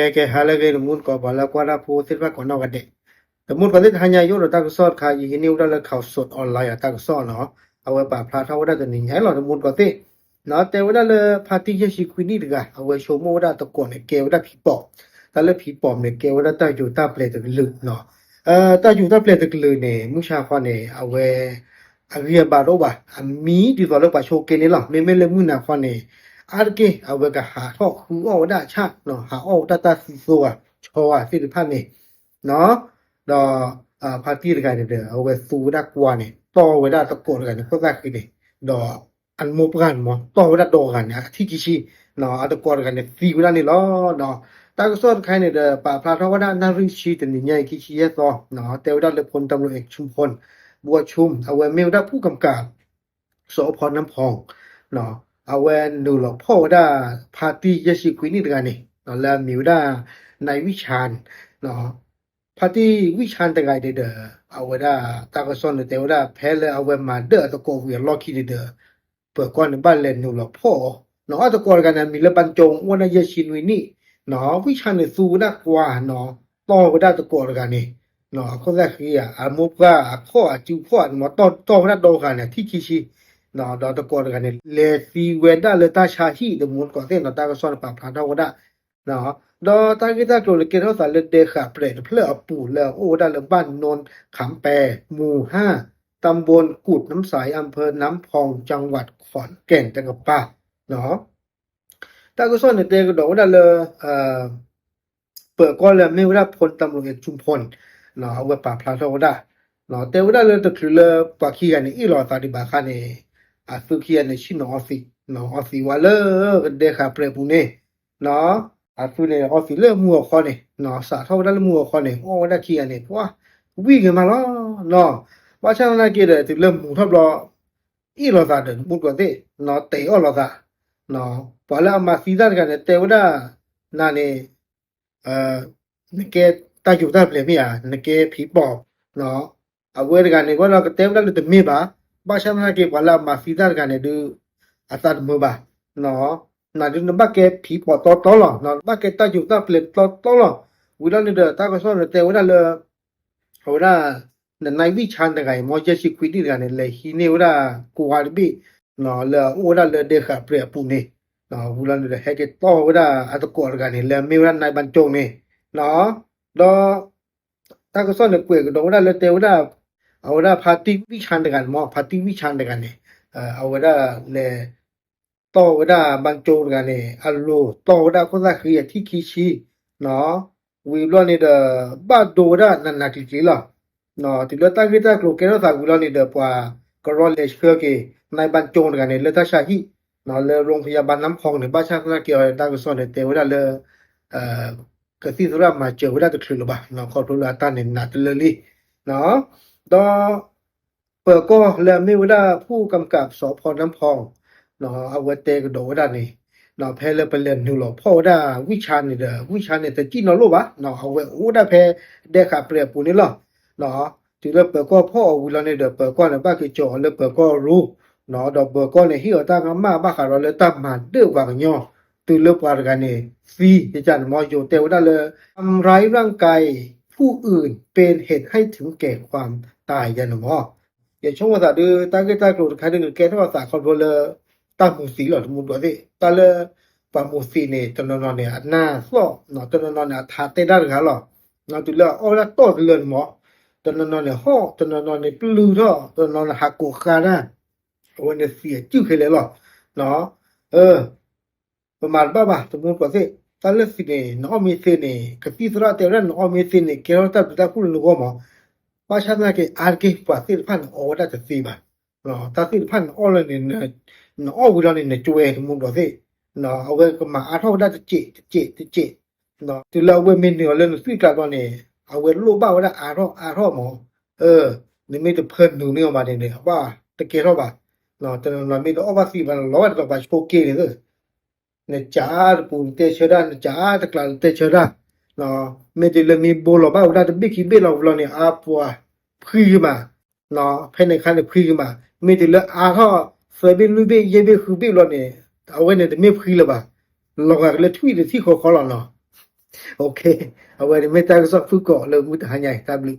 ကဲ ကဲ ဟါလၢအဂ့ၤ တမူတကိး ပှၤလၢကွၢ်တၢ်ဖိသ့ၣ်တဖၣ်ကိးနီၢ်ဂၤဒဲး, တမူတကိးသ့ၣ် တဟါညါယအိၣ်ဒီးတၢ်ကစီၣ်တခါ ယဟံးန့ၢ်ဝဲဒၣ်လၢ ข่าวสดออนไลน์ အတၢ်ကစီၣ်နီၤ, အဝဲပာ်ဖျါထီၣ်ဝဲဒၣ်တနံၤညါလီၤ တမူတကိးသ့ၣ်, တဲဝဲဒၣ်လၢ ဖါတံၢ်ယဲၢ်ဆံခွံနံၣ်တဂၤ အဝဲဆိကမိၣ်ဝဲဒၣ်သကိးန့ၣ် ကဲဝဲဒၣ်ဖံးပိာ်, တၢ်လၢဖံးပိာ်န့ၣ် ကဲဝဲဒၣ်တၢ်ယိၤတၢ်ပျဲၤတကလုာ်နီၤ, တၢ်ယိၤတၢ်ပျဲၤတကလုာ်န့ၣ် မုၢ်ဆါခီန့ၣ် အဝဲ အဂံၢ်အဘါတအိၣ်ဘၣ်, အမံဒ်သိးလၢပှၤဆိးက့န့ၣ်လီၤ, မ့မ့ၢ်လၢမုၢ်နၤခီန့ၣ် အါတက့ၢ် အဝဲကဟးထီၣ်ဃုအီၣ်ဝဲဒၣ်အဆၣ်နီၤ, ဟးအီၣ်ဝဲဒၣ်တၢ်သံသိဧါ ဆီဧါသ့ၣ်တဖၣ်န့ၣ်နီၤ, ဒီး ဖါတံၢ်တဂၤန့ၣ်ဒီး အဝဲသူဝဲဒၣ်ကွါန့ၣ် တီၢ်ဝဲဒၣ်သကိးတဂၤန့ၣ် ခိၣ်သၣ်ဃံန့ၣ်, ဒီး အမိၢ်ပှၢ်န့ၣ်မ့ၢ် တီၢ်ဝဲဒၣ်ဒီဂၤန့ၣ် အထံၣ်ခံဆံ, အသကိးတဂၤန့ၣ်သံဝဲဒၣ်န့ၣ်လီၤ. တၢ်ကစီၣ်တခါန့ၣ်ဒီး ပာ်ဖျါထီၣ်ဝဲဒၣ်နၣ်ရံၣ်ဆံတနံၤညါအံၤ ခံဆံယဲၢ်သီ, တဲဝဲဒၣ်လၢ พลตำรวจเอกชุมพล บัวชุม အဝဲမ့ၢ်ဝဲဒၣ် ผู้กำกับ สภ.น้ำพอง အဝဲနုာ်လီၤဖီၣ်ဝဲဒၣ် ဖါတံၢ်ယဲၢ်ဆံခွံနံၣ်တဂၤန့ၣ် လၢအမံၤဝဲဒၣ် นายวิชาญ ဖါတံၢ်ဝံၣ်ဆၣ်တဂၤန့ၣ်ဒီး အဝဲဒၣ်တၢ်ကစီၣ်န့ၣ်တဲဝဲဒၣ် ဖဲလၢအဝဲမၤဒၢၣ်အသကိးဝံၤအလီၢ်ခံန့ၣ်ဒီး ပၢၤကီၢ်န့ၣ်ဘၣ်လဲၤနုာ်လီၤဖီၣ်အီၤနီၤ, အသကိးတဂၤန့ၣ် အမံၤလၢ บรรจง အိၣ်ဝဲဒၣ်ယဲၢ်ဆံနွံနံၣ်နီၤ, ဝံၣ်ဆၣ်န့ၣ်သူဝဲဒၣ်ကွါနီၤ, တီၢ်ဝဲဒၣ်သကိးတဂၤန့ၣ် အခိၣ်သၣ်ဃံဧါ အမိၢ်ပှၢ်အခီၣ်အစုခီၣ်န့ၣ်မ့ၢ် တီၢ်တီၢ်ဝဲဒၣ်ဒီဂၤန့ၣ် အထံၣ်ခံဆံ ဒီးသကိးတဂၤန့ၣ် လဲၤသံဝဲဒၣ်လၢတၢ်ဆါဟံၣ် တမူတကိးသ့ၣ်နီၤ, တၢ်ကစီၣ်န့ၣ်ပာ်ဖျါထီၣ်ဝဲဒၣ် ဒီးတၢ်ဂ့ၢ်တၢ်ကျိၤန့ၣ် ကဲထီၣ်သးလၢဒဲဃာ်ပြဲးတဖျၢၣ်အပူၤလၢအအိၣ်ဝဲဒၣ်လၢဘၣ်နိၣ်ခၣ်ပဲၣ် မူၤဟၣ် ตำบลกุดน้ำใส อำเภอน้ำพอง จังหวัดขอนแก่น တကပၤ တၢ်ကစီၣ်န့ၣ်တဲကဒီးဝဲဒၣ်လၢ ပၢၤကီၢ်လၢအမ့ၢ်ဝဲဒၣ် พลตำรวจเอกชุมพล အဝဲပာ်ဖျါထီၣ်ဝဲဒၣ် တဲဝဲဒၣ်လၢတချုးလၢပှၤခံဂၤန့ၣ် အ့ၣ်လိာ်သးဒံးဘၣ်အခါန့ၣ် အသုခံဂၤန့ၣ် ဆ့ၣ်နီၤအီသံး အီသံးဝဲလၢဒဲဃာ်ပြဲးပူၤန့ၣ် အသုန့ၣ် အီသံးလၢမူအီၤခီန့ၣ် စးထီၣ်ဝဲဒၣ်လၢမူအီၤခီန့ၣ် အီၣ်ဝဲဒၣ်ခံဂၤန့ၣ် ပှၤ ဝံၣ်ဂ့ၤမးလီၤ ဘၣ်ဆၣ်သနာ်က့ဒီး တုၤလၢမူထီၣ်ဘျီ အ့ၣ်လိာ်သးဒီး တမူတကိးသ့ၣ် တဲအီၣ်လိာ်သး ပှၤလၢအမၤသံတၢ်တဂၤန့ၣ် တဲဝဲဒၣ် နၤန့ၣ် နကဲတၢ်ယိၤတၢ်ပျဲၤမ့ၢ်ဧါ နကဲဖံးပိာ် အဝဲတဂၤန့ၣ် ဝဲဒီးကတဲဝဲဒၣ်လၢတမ့ၢ်ဘၣ်, ဘၣ်ဆၣ်သနာ်က့ ပှၤလၢအမၤသံတၢ်တဂၤန့ၣ်ဒုး အသးတမုာ်ဘၣ်, နၤဒုးနဘၣ်ကဲဖံးပိာ်တီတီလီၤ, နဘၣ်ကဲတၢ်ယိၤတၢ်ပျဲၤတီတီလီၤ, ဝံၤလီၤန့ၣ်ဒီး တၢ်ကစီၣ်န့ၣ်တဲဝဲဒၣ်လၢ အဝဲဒၣ် နနၢ်ဝံၣ်ဆၣ်တဂၤအံၤ မ့ၢ်ယဲၢ်ဆံခွံနံၣ်တဂၤန့ၣ် လဲၤဟံးန့ၢ်ဝဲဒၣ်ကွါတဘ့ၣ် လၢအအိၣ်ဝဲဒၣ်လၢဒဲဃာ်ပြဲးအပူၤန့ၣ်, ဝံၤလီၤန့ၣ်ဒီး ဟဲက့ၤတီၢ်ဝဲဒၣ်အသကိးတဂၤန့ၣ် လၢအမ့ၢ်ဝဲဒၣ် นายบรรจง န့ၣ်, ဒီး တၢ်ကစီၣ်န့ၣ် ကွဲးကဒီးဝဲဒၣ်လၢတဲဝဲဒၣ် အဝဲဒၣ်ဖါတံၢ်ဝံၣ်ဆၣ်တဂၤန့ၣ်မ့ၢ် ဖါတံၢ်ဝံၣ်ဆၣ်တဂၤန့ၣ် အဝဲဒၣ်လဲၤ တီၢ်ဝဲဒၣ် บรรจง တဂၤန့ၣ် အလိၤ တီၢ်ဝဲဒၣ်ခိၣ်သၣ်ဃံအထံၣ်ခံဆံ ဝံၤဘျီန့ၣ်ဒီး ဘၣ်ဒိဝဲဒၣ်နးနးကျံၤကျံၤလီၤ. တုၤလၢတၢ်ဂ့ၢ်တၢ်ကျိၤကဲထီၣ်သးဝံၤလီၤန့ၣ်ဒီး ပှၤကရီလဲၤဆှၢက့ၤ นายบรรจง တဂၤန့ၣ် လၢတၢ်ဆါဟံၣ် လၢ โรงพยาบาลน้ำพอง န့ၣ် ဘၣ်ဆၣ်သနာ်က့ တၢ်ကစီၣ်န့ၣ် တဲဝဲဒၣ်လၢ ကသံၣ်သရၣ်မၤစၢၤဝဲဒၣ်တချုးလၢၤဘၣ် ခီဖျိလၢအတၢ်န့ၣ်နးတလၢလံ ဒီး ပၢၤကီၢ်လၢအမ့ၢ်ဝဲဒၣ် ผู้กำกับ สภ.น้ำพอง အဝဲတဲကဒီးဝဲဒၣ်န့ၣ် ဖဲလၢပလဲၤနုာ်လီၤဖီၣ်ဝဲဒၣ်ဝံၣ်ဆၣ်န့ၣ်ဒီး ဝံၣ်ဆၣ်န့ၣ် တစံၣ်နီၤလိၣ်ဘၣ် အဝဲအိၣ်ဒၣ်ဖဲဒဲဃာ်ပြဲးအပူၤန့ၣ်လီၤ. တုၤလၢပၢၤကီၢ်ဖီၣ်အီၤဝံၤလီၤန့ၣ်ဒီး ပၢၤကီၢ်န့ၣ် ဘၣ်က့ၤကၠီအီၤလၢပၢၤကီၢ်ရူ ဒီးပၢၤကီၢ်န့ၣ်ဟ့ၣ်အီၤတၢ်ကမၣ်ဘၣ်ဃးဒီးလၢတၢ်မၤဒၢၣ်ပှၤကညီ တုၤလၢပှၤတဂၤန့ၣ် သံ ယကန့ၣ်မ့ၢ်ယိၤတဲဝဲဒၣ်လၢ ทำร้ายร่างกายผู้อื่นเป็นเหตุให้ถึงแก่ความตาย ယန့ၣ်မ့ၢ် ယဆိကမိၣ်သးဒုး တၢ်ဂ့ၢ်တၢ်ကျိၤတခါဒုးကကဲထီၣ်သးခီဖျိလၢ တၢ်မိၣ်သံလီၤ တမူတကိးသ့ၣ် တၢ်လၢ ပှၤမိၣ်သံန့ၣ် တနီၤနီၤန့ၣ် အနၢ်သီၣ် တနီၤနီၤန့ၣ် အထးတဲတၢ်တဂၤလီၤ. တုၤလၢအအီၣ်ဝဲဒၣ်တီၢ်တလၢန့ၣ်မ့ၢ် တနီၤနီၤန့ၣ်ဟီၣ် တနီၤနီၤန့ၣ်ပျုၢ်ထီၣ် တနီၤနီၤန့ၣ်ဟးကိးဃါတၢ် အဝဲန့ၣ်သံအစုၣ်ခဲလၢာ်လီၤ. ပမၤတဘၣ်ဘၣ် တမူတကိးသ့ၣ် တၢ်လၢသံန့ၣ် နအီၣ်မ့ၢ်သ့န့ၣ် ကသံၣ်သရၣ်တဲဝဲဒၣ် နအီၣ်မ့ၢ်သ့န့ၣ် ကဲထီၣ်တၢ်ဘျုးတၢ်ဖှိၣ်လၢနဂီၢ်မး, ဘၣ်ဆၣ်သနာ်က့ အါတက့ၢ်ပှၤသ့ၣ်တဖၣ်န့ၣ် အီဝဲဒၣ်တသ့ဘၣ်. တၢ်သ့ၣ်တဖၣ်န့ၣ်အီၣ်လၢန့ၣ် နအီၣ်ဝံၤလီၤန့ၣ် နကွဲတမူတကိးသ့ၣ် အဝဲကမၤအါထီၣ်ဝဲဒၣ်တစဲးတစဲးတစဲး တုၤလၢအဝဲမ့ၢ်နုာ်အီၤလၢနသွံၣ်ကျါဘျီန့ၣ် အဝဲလိၣ်ဘၣ်ဝဲဒၣ်အါထီၣ်အါထီၣ်မး, နမ့ၢ်တဖၢနုာ်န့ၢ်အီၤဘၣ်န့ၣ်န့ၣ် အဘၣ်တကဲထီၣ်ဘၣ်. တနီၤနီၤမ့ၢ်တအီၣ်ဘၣ်သံဘၣ်န့ၣ် လီၤဝဲဒၣ်ဒီးပှၤဆိးက့န့ၣ် နကးတပူၤနတဲဆၢဒၣ် နကးတကျးနတဲဆၢဒၣ်, မ့ၢ်တုၤလၢမ့ၢ်ဘိလီၤဘၣ်ဝဲဒၣ်တဘ့ၣ်ခံဘ့ၣ်လီၤဝံၤလီၤန့ၣ် အါပှၤဖှံကမး, ဖဲန့ၣ်အခါန့ၣ်ဖှံကမး, မ့ၢ်တုၤလၢအါထီၣ်သၢဘ့ၣ်လွံၢ်ဘ့ၣ်ယဲၢ်ဘ့ၣ်ဃုဘ့ၣ်လီၤန့ၣ် အဝဲန့ၣ်တမ့ၢ်ဖှံလၢၤဘၣ်, လီၤဂာ်ကလၢထွံၣ်တထံၣ်ဃီဃီလီၤနီၤ. အဝဲန့ၣ်မ့ၢ်တၢ်ကစီၣ်ဖုၣ်ကိာ်လၢမုၢ်တဟါညါအံၤ တၢ်ဘျုး.